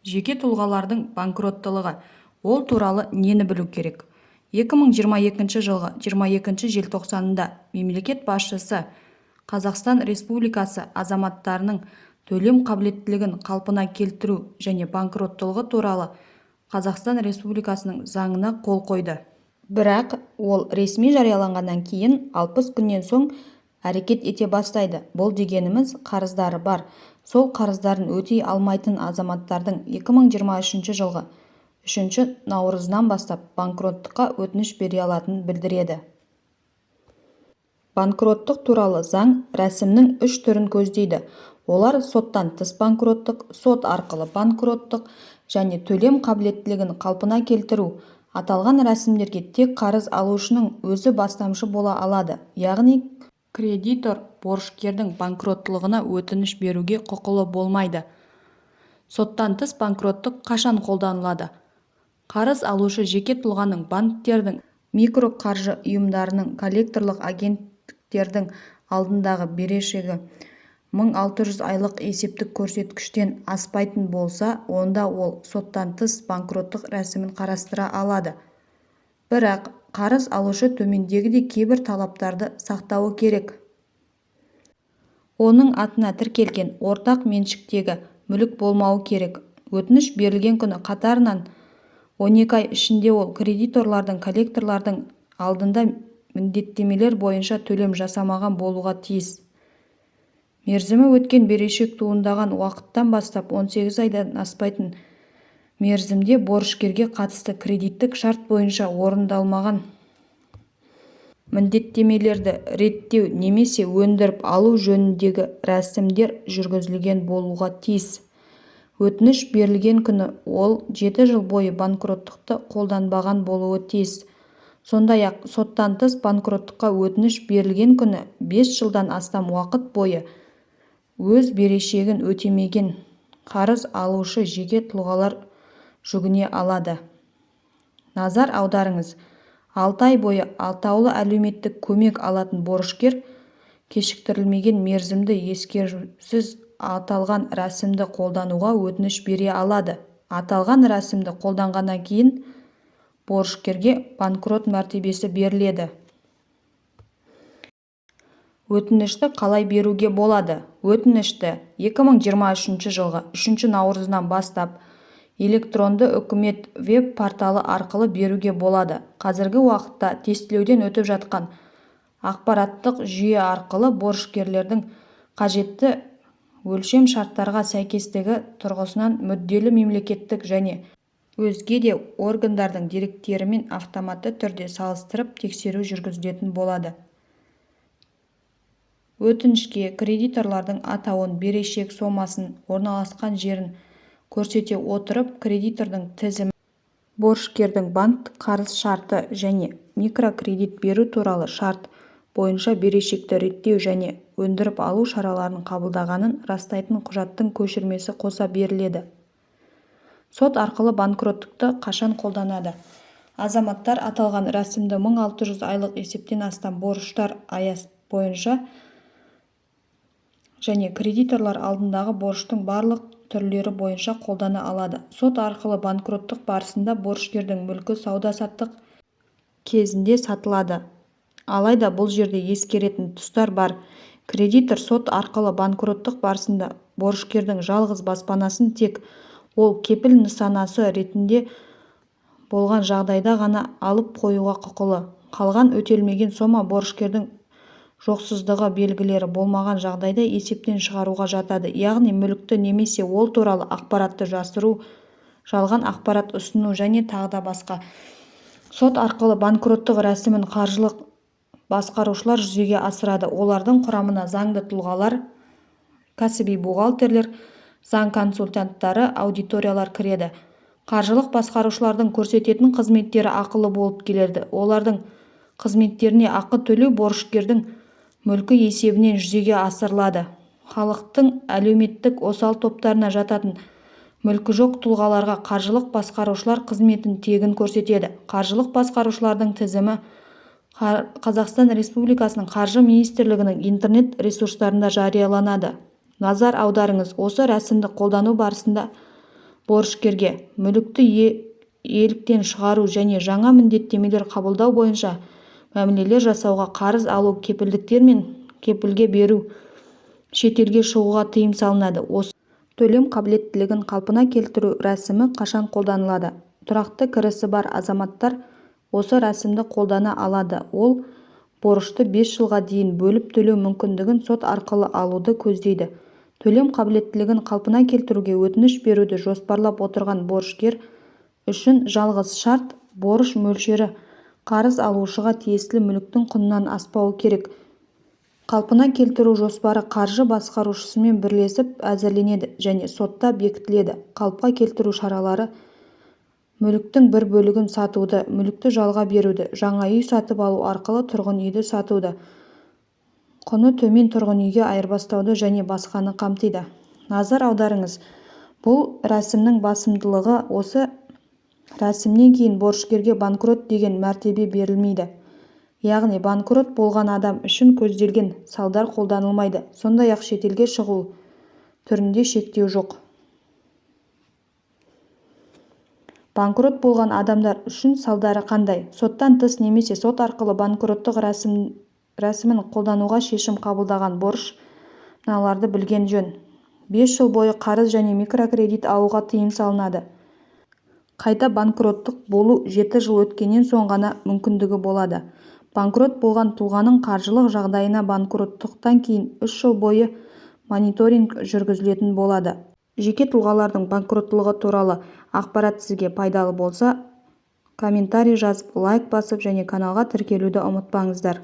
Жеке тұлғалардың банкроттылығы: ол туралы нені білу керек? 2022 жылғы 22 желтоқсанында Мемлекет басшысы Қазақстан Республикасы азаматтарының төлем қабілеттілігін қалпына келтіру және банкроттылығы туралы Қазақстан Республикасының Заңына қол қойды. Бірақ ол ресми жарияланғаннан кейін 60 күннен соң әрекет ете бастайды. Бұл дегеніміз, қарыздары бар, сол қарыздарын өтей алмайтын азаматтардың 2023 жылғы 3 наурызынан бастап банкроттыққа өтініш бере алатынын білдіреді. Банкроттық туралы заң рәсімнің үш түрін көздейді. Олар соттан тыс банкроттық, сот арқылы банкроттық және төлем қабілеттілігін қалпына келтіру. Аталған рәсімдерге тек қарыз алушының өзі бастамашы бола алады, яғни кредитор борышкердің банкроттығына өтініш беруге құқылы болмайды. Соттан тыс банкроттық қашан қолданылады? Қарыз алушы жеке тұлғаның банктердің, микроқаржы ұйымдарының, коллекторлық агенттіктердің алдындағы берешегі 1600 айлық есептік көрсеткіштен аспайтын болса, онда ол соттан тыс банкроттық рәсімін қарастыра алады. Бірақ қарыз алушы төмендегідей кейбір талаптарды сақтауы керек. Оның атына тіркелген ортақ меншіктегі мүлік болмауы керек. Өтініш берілген күні қатарынан 12 ай ішінде ол кредиторлардың, коллекторлардың алдында міндеттемелер бойынша төлем жасамаған болуға тиіс. Мерзімі өткен берешек туындаған уақыттан бастап 18 айдан аспайтын мерзімде борышкерге қатысты кредиттік шарт бойынша орындалмаған міндеттемелерді реттеу немесе өндіріп алу жөніндегі рәсімдер жүргізілген болуға тиіс. Өтініш берілген күні ол 7 жыл бойы банкроттықты қолданбаған болуы тиіс. Сондай-ақ соттан тыс банкроттыққа өтініш берілген күні 5 жылдан астам уақыт бойы өз берешегін өтемеген қарыз алушы жеке тұлғалар жүгіне алады. Назар аударыңыз, 6 ай бойы атаулы әлеуметтік көмек алатын борышкер кешіктірілмеген мерзімді ескерусіз аталған рәсімді қолдануға өтініш бере алады. Аталған рәсімді қолданғаннан кейін борышкерге банкрот мәртебесі беріледі. Өтінішті қалай беруге болады? Өтінішті 2023 жылғы 3 наурызынан бастап электронды үкімет веб-порталы арқылы беруге болады. Қазіргі уақытта тестілеуден өтіп жатқан ақпараттық жүйе арқылы борышкерлердің қажетті өлшемшарттарға сәйкестігі тұрғысынан мүдделі мемлекеттік және өзге де органдардың деректерімен автоматты түрде салыстырып тексеру жүргізілетін болады. Өтінішке кредиторлардың атауын, берешек сомасын, орналасқан жерін көрсете отырып кредитордың тізімі, борышкердің банктік қарыз шарты және микрокредит беру туралы шарт бойынша берешекті реттеу және өндіріп алу шараларын қабылдағанын растайтын құжаттың көшірмесі қоса беріледі. Сот арқылы банкроттықты қашан қолданады? Азаматтар аталған рәсімді 1600 айлық есептен астам борыштар бойынша және кредиторлар алдындағы борыштың барлық түрлері бойынша қолдана алады. Сот арқылы банкроттық барысында борышкердің мүлкі сауда-саттық кезінде сатылады. Алайда бұл жерде ескеретін тұстар бар. Кредитор сот арқылы банкроттық барысында борышкердің жалғыз баспанасын тек ол кепіл нысанасы ретінде болған жағдайда ғана алып қоюға құқылы. Қалған өтелмеген сома борышкердің жоқсыздығы белгілері болмаған жағдайда есептен шығаруға жатады, яғни мүлікті немесе ол туралы ақпаратты жасыру, жалған ақпарат ұсыну және тағы да басқа. Сот арқылы банкроттық рәсімін қаржылық басқарушылар жүзеге асырады. Олардың құрамына заңды тұлғалар, кәсіби бухгалтерлер, заң консультанттары, аудиторлар кіреді. Қаржылық басқарушылардың көрсететін қызметтері ақылы болып келеді. Олардың қызметтеріне ақы төлеу борышкердің мүлкі есебінен жүзеге асырылады. Халықтың әлеуметтік осал топтарына жататын мүлкі жоқ тұлғаларға қаржылық басқарушылар қызметін тегін көрсетеді. Қаржылық басқарушылардың тізімі Қазақстан Республикасының Қаржы министрлігінің интернет ресурстарында жарияланады. Назар аударыңыз, осы рәсімді қолдану барысында Борышкерге мүлікті иеліктен шығару және жаңа міндеттемелер қабылдау бойынша мәмілелер жасауға, қарыз алу, кепілдіктер мен кепілге беру, шетелге шығуға тыйым салынады. Осы Төлем қабілеттілігін қалпына келтіру рәсімі қашан қолданылады? Тұрақты кірісі бар азаматтар осы рәсімді қолдана алады ол борышты 5 жылға дейін бөліп төлеу мүмкіндігін сот арқылы алуды көздейді. Төлем қабілеттілігін қалпына келтіруге өтініш беруді жоспарлап отырған борышкер үшін жалғыз шарт - борыш мөлшері қарыз алушыға тиесілі мүліктің құнынан аспауы керек. Қалпына келтіру жоспары қаржы басқарушысымен бірлесіп әзірленеді және сотта бекітіледі. Қалыпқа келтіру шаралары мүліктің бір бөлігін сатуды, мүлікті жалға беруді, жаңа үй сатып алу арқылы тұрғын үйді сатуды, құны төмен тұрғын үйге айырбастауды және басқаны қамтиды. Назар аударыңыз, бұл рәсімнің басымдылығы осы рәсімнен кейін борышкерге банкрот деген мәртебе берілмейді. Яғни банкрот болған адам үшін көзделген салдар қолданылмайды. Сондай-ақ шетелге шығу түрінде шектеу жоқ. Банкрот болған адамдар үшін салдары қандай? Соттан тыс немесе сот арқылы банкроттық рәсімін қолдануға шешім қабылдаған борыш мыналарды білген жөн. 5 жыл бойы қарыз және микрокредит алуға тыйым салынады. Қайта банкроттық болу 7 жыл өткеннен соң ғана мүмкіндігі болады. Банкрот болған тұлғаның қаржылық жағдайына банкроттықтан кейін 3 жыл бойы мониторинг жүргізілетін болады. Жеке тұлғалардың банкроттылығы туралы ақпарат сізге пайдалы болса комментарий жазып, лайк басып және каналға тіркелуді ұмытпаңыздар.